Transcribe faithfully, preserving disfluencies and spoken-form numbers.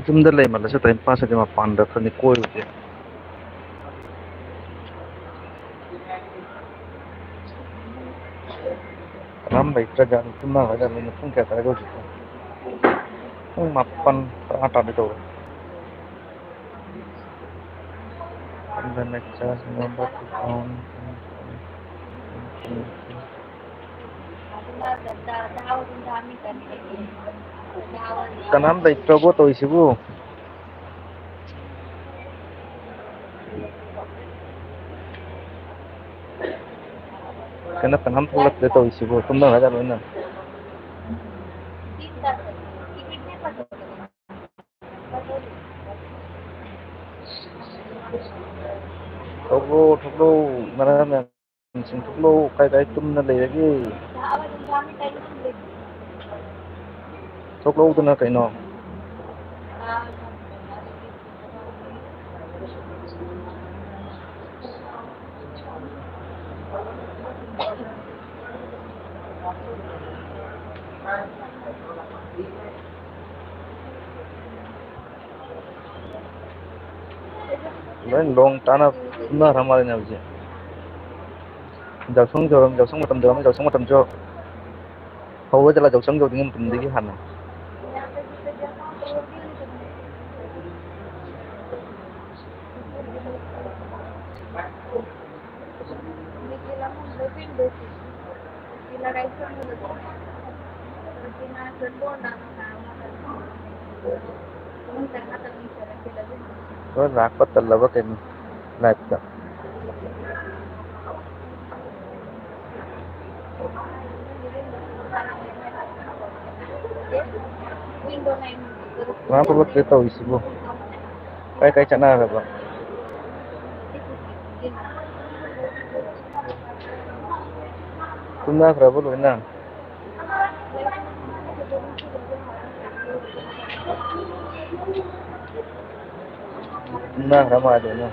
ꯌꯨꯝꯗ ꯂꯩꯃꯜꯂꯁꯨ time pass ꯍꯥꯏꯗꯤ ꯃꯄꯥꯟꯗ ꯈꯔꯅꯤ ꯀꯣꯏꯔꯨꯁꯦ꯫ ꯀꯅꯥꯝ ꯂꯩꯇ꯭ꯔꯖꯥꯠꯅꯤ, ꯇꯨꯝꯅꯈ꯭ꯔꯖꯥꯠꯅꯤ꯫ ꯄꯨꯡ ꯀꯌꯥ ꯇꯥꯔꯒꯦ ꯍꯧꯖꯤꯛꯄꯨ? ꯄꯨꯡ ꯃꯥꯄꯟ, ꯇꯔꯥ ꯇꯥꯗꯣꯏ ꯇꯧꯔꯦ꯫ ꯀꯅꯥꯝ ꯂꯩꯇ꯭ꯔꯕꯣ ꯇꯧꯔꯤꯁꯤꯕꯨ? ꯀꯩꯅꯣ, ꯀꯅꯥꯝ ꯊꯣꯛꯂꯛꯇ꯭ꯔꯦ ꯇꯧꯔꯤꯁꯤꯕꯨ? ꯇꯨꯝꯅꯈ꯭ꯔꯖꯥꯠꯂꯣ ꯂꯣꯏꯅ? ꯊꯣꯛꯂꯛꯑꯣ, ꯊꯣꯛꯂꯛꯑꯣ, ꯃꯔꯝ ꯌꯥꯝ ꯆꯤꯡꯊꯣꯛꯂꯛꯎ, ꯀꯥꯏ ꯀꯥꯏ ꯇꯨꯝꯅ ꯂꯩꯔꯒꯦ? ꯊꯣꯛꯂꯛꯎꯗꯅ ꯀꯩꯅꯣ꯫ ꯂꯣꯏ ꯂꯣꯡ ꯇꯥꯅ ꯇꯨꯝꯅꯈ꯭ꯔ ꯃꯥꯜꯂꯦꯅꯦ ꯍꯧꯖꯤꯛ꯫ ꯌꯥꯎꯁꯪ ꯌꯧꯔꯝ-, ꯌꯥꯎꯁꯪ ꯃꯇꯝ ꯌꯧꯔꯝ-, ꯌꯥꯎꯁꯪ ꯃꯇꯝꯁꯨ ꯍꯧꯔ ꯖꯥꯠꯂ, ꯌꯥꯎꯁꯪ ꯌꯧꯗ꯭ꯔꯤꯉꯩ ꯃꯇꯝꯗꯒꯤ ꯍꯥꯟꯅ꯫ ꯂꯣꯏ ꯂꯥꯛꯄ ꯇꯜꯂꯕ ꯀꯩꯅꯣ live ꯇ꯫ ꯀꯅꯥꯝ ꯊꯣꯛꯂꯛꯇ꯭ꯔꯦ ꯇꯧꯔꯤꯁꯤꯕꯨ꯫ ꯀꯥꯏ ꯀꯥꯏ ꯆꯠꯅꯈ꯭ꯔꯕ? ꯇꯨꯝꯅꯈ꯭ꯔꯕ ꯂꯣꯏꯅ? ꯇꯨꯝꯅꯈ꯭ꯔ ꯃꯥꯜꯂꯦꯅꯦ꯫